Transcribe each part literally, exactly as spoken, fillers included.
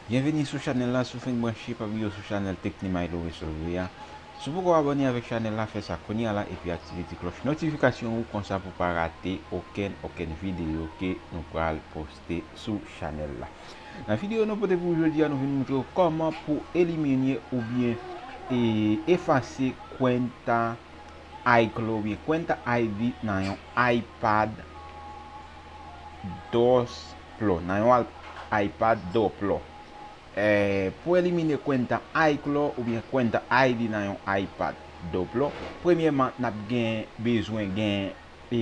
Byenveni sou chanèl la, si w fenk branche, pa bliye w sou chanèl Tecni Milo Resolve a. Si w poko abòne avèk chanèl la, fè sa kounye a la epi aktive ti klòch notifikasyon ou, konsa pou pa rate okenn, okenn videyo ke nou pral poste sou chanèl la. Nan videyo nou pote pou ou jodi a, nou vin montre w kòman pou elimine oubyen e, efase kwenta iCloud oubyen kwenta I D nan yon iPad Doplo, nan yon al-, iPad Doplo. Eh, pou elimine kwenta iCloud oubyen kwenta I D nan yon iPad Doplo, premyèman, n ap gen bezwen gen e,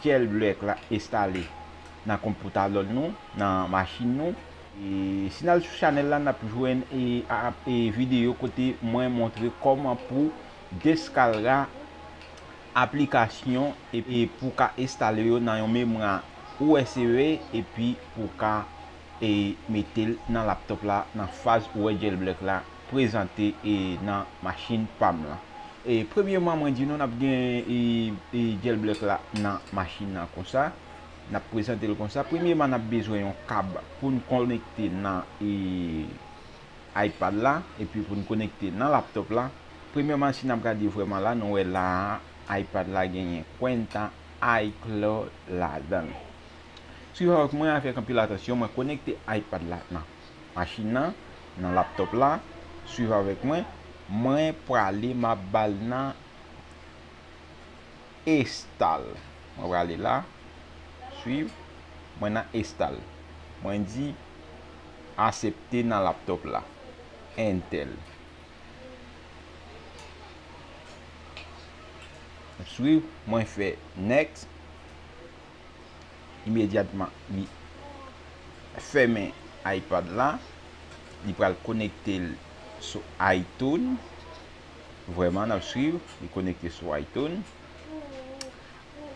Jailbreak la enstale nan konpitadò nou, nan machin nou. E, si n al sou chanèl la, n ap jwenn e, a, e, videyo kote mwen montre kòman pou deskalga aplikasyon e, e pou ka enstale yo nan yon memwa U S B epi pou ka e, mete l nan laptòp la nan faz ou wè Jailbreak la prezante e, nan machin pa m lan. E, premyèman, mwen di nou n ap gen e, e, Jailbreak la nan machin nan konsa. N ap prezante l konsa. Premyèman, n ap bezwen yon kab pou n konekte nan e, iPad la epi pou n konekte nan laptòp la. Premyèman, si n ap gade vrèman la, nou wè la a, iPad la genyen kwenta iCloud ladan l. Swiv avèk mwen avèk anpil atansyon, mwen konekte iPad la nan machin nan, nan laptòp la. Swiv avèk mwen, mwen prale, m ap ba l nan enstale. Mwen prale la, swiv, mwen nan enstale. Mwen di aksepte nan laptòp la. Enter. Swiv, mwen fè next. Imedyatman, li fèmen iPad la. Li pral konekte l sou iTunes. Vrèman, n ap swiv. Li konekte sou iTunes.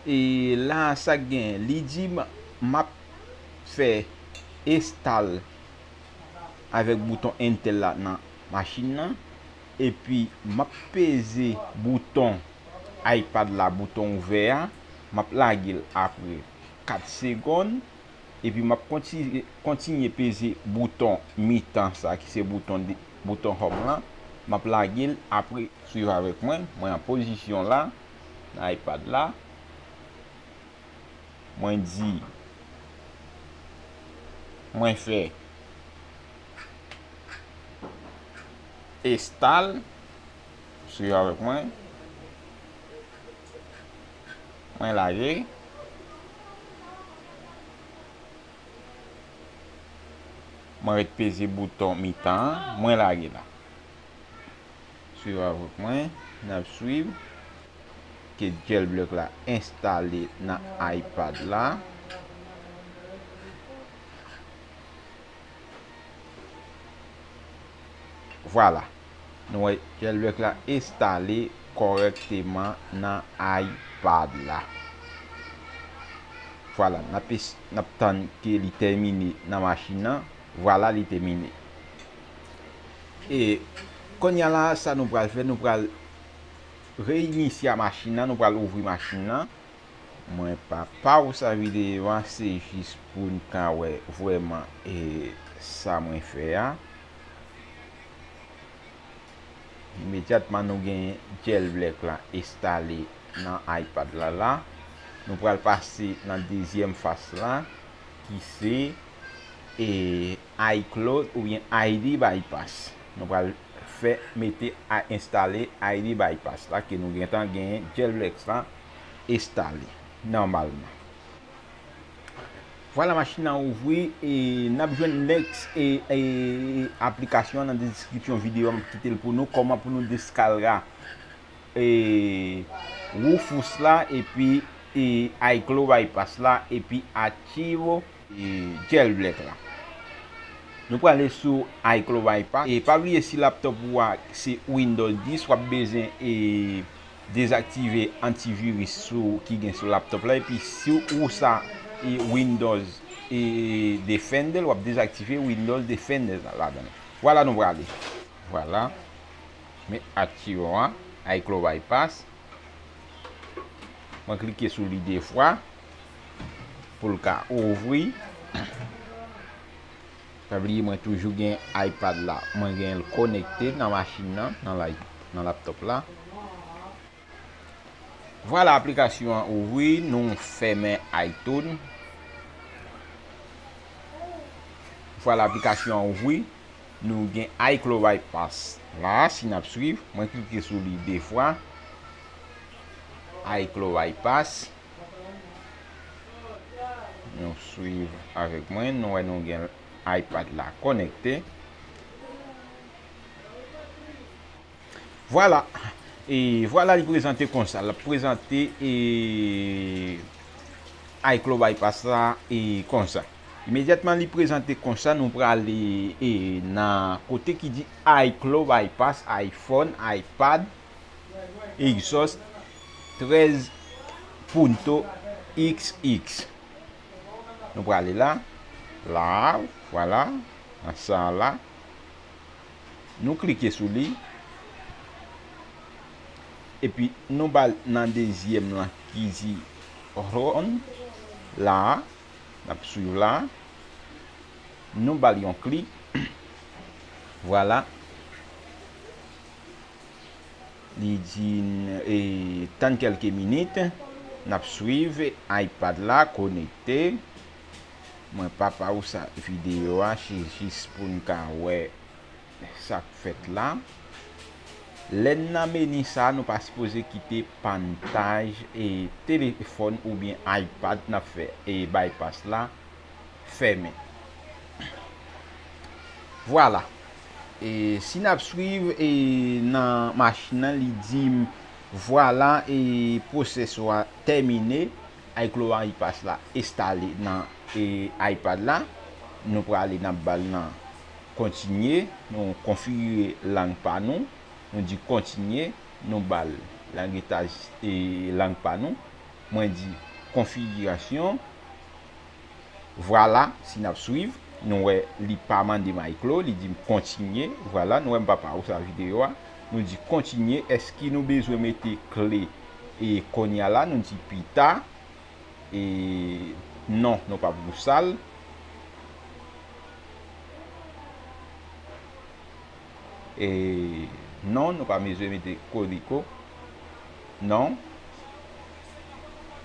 E la, sa k gen, li di m, m ap fè enstale avèk bouton Enter la nan machin nan. Epi, m ap peze bouton iPad la, bouton ouvè a, m ap lage l apre kat segonn, epi m ap konti-, kontinye peze bouton mitan sa, ki se bouton de-, bouton home lan, m ap lage l apre. Swiv avèk mwen, mwen an pozisyon la, nan iPad la, mwen di, mwen fè enstale, swiv avèk mwen. Mwen lage. Mwen ret peze bouton mitan an. Mwen lage la. Swiv avèk mwen. N ap swiv. Ke Jailbreak la enstale nan iPad la. Vwala. Nou wè Jailbreak la enstale kòrèkteman nan iPad la. Vwala, n ap es-, n ap tann ke li tèmine nan machin nan. Vwala, li tèmine. E kounye a la, sa nou pral fè, nou pral reinisye machin nan, nou pral ouvri machin nan. Mwen pa pawsa videyo a, se jis pou n ka wè vrèman e sa mwen fè a. Imedyatman nou gen Jailbreak la enstale nan iPad la la. Nou pral pase nan dezyèm faz la, ki se e iCloud oubyen I D bypass. Nou pral fè mete a enstale I D bypass la ke nou gentan genyen Jailbreak la enstale nòmalman. Vwala, machin nan ouvri e n ap jwenn next e, e aplikasyon an nan deskripsyon videyo a, m ap kite l pou nou, kòman pou nou deskalga e Rufus la epi e iCloud bypass la epi Archivo e Jailbreak la. Nou prale sou iCloud bypass. E pa bliye, si laptòp ou a se Windows dis, w ap bezwen e dezaktive antiviris sou, ki gen sou laptòp la. Epi si ou sa e Windows e Defender, w ap dezaktive Windows Defender la ladan. Vwala, nou prale. Vwala. Men aktive a, iCloud bypass. Mwen klike sou li de fwa pou l ka ouvri. Pa bliye, mwen toujou gen iPad la. Mwen gen l konekte nan machin nan, nan, nan laptop la. Vwala, aplikasyon an ouvri, nou fèmen iTunes. Vwala, aplikasyon an ouvri. Nou gen iCloud Bypass la, si n ap swiv. Mwen klike sou li de fwa. iCloud Bypass. Nou swiv avèk mwen, nou wè nou gen iPad la konekte. Vwala. E vwala, li prezante konsa. L ap prezante, e, iCloud Bypass la, e, konsa. Imedyatman li prezante konsa, nou prale, e, nan kote ki di iCloud Bypass, iPhone, iPad, Exos trèz punto X X. Nou prale la. La, vwala. Nan sa la. Nou klike sou li. Epi nou ba l nan dezyèm lan ki di Run. La, n ap swiv la. Nou ba l yon klik. Vwala. Li di n, e, tann kèlke minit, n ap swiv iPad la konekte. Mwen pa pa ou sa videyo a, se jis pou n ka wè sa k fèt la. Lè n nan meni sa, nou pa sipoze kite pantaj e telefòn oubyen iPad n ap fè e bypass la fèmen. Vwala. E si n ap swiv e nan machin nan, li di m, vwala, e pwosès ou a tèmine, iCloud Bypass la enstale nan e iPad la. Nou prale, n ap ba l nan kontinye, nou konfigire lang pa nou, nou di kontinye, nou ba l lang etaj e lang pa nou. Mwen di konfigirasyon. Vwala, si n ap swiv, nou wè li pa mande m iCloud, li di m kontinye. Vwala, nou wè m pa pa ou sa videyo a. Nou di kontinye. Èske nou bezwen mete kle e kounye a la? Nou di pita. E non, nou p ap pou sa l. E non, nou pa bezwen mete kodiko. Non.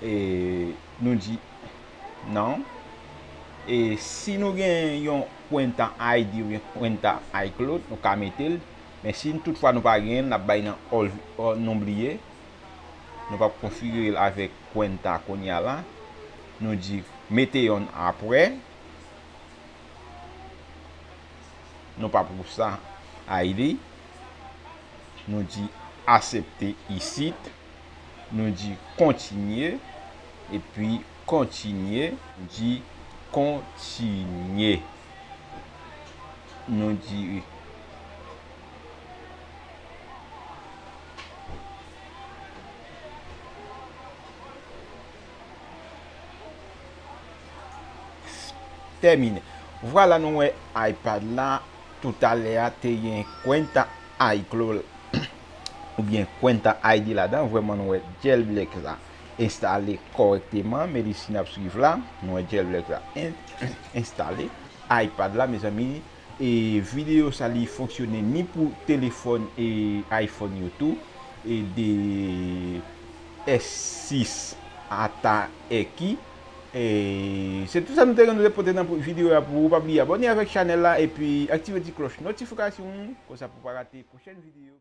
E nou di non. E si nou gen yon kwenta I D oubyen kwenta iCloud, nou ka mete l. Men si toutfwa nou pa genyen, n ap bay nan all, all, nou bliye. Nou p ap konfigire l avèk kwenta kounye a la. Nou di mete yon apre. Nou pa pou sa I D. Nou di aksepte isit. Nou di kontinye. Epi kontinye. Nou di kontinye. Nou di tèmine. Vwala, nou wè iPad la, toutalè a te gen kwenta iCloud oubyen kwenta I D ladan. Vrèman, nou wè jailbreak la enstale kòrèkteman. Men li, si n ap swiv la, nou wè jailbreak la en-, enstale. iPad la, mezanmi, e videyo sa, li fonksyone ni pou telefòn e iPhone yo tou, e de S sis ata E ki. E se tout sa nou te gen nou te pote nan videyo a pou ou. Pa bliye abòne avèk chanèl la epi aktive ti klòch notifikasyon konsa pou pa rate pwochèn videyo.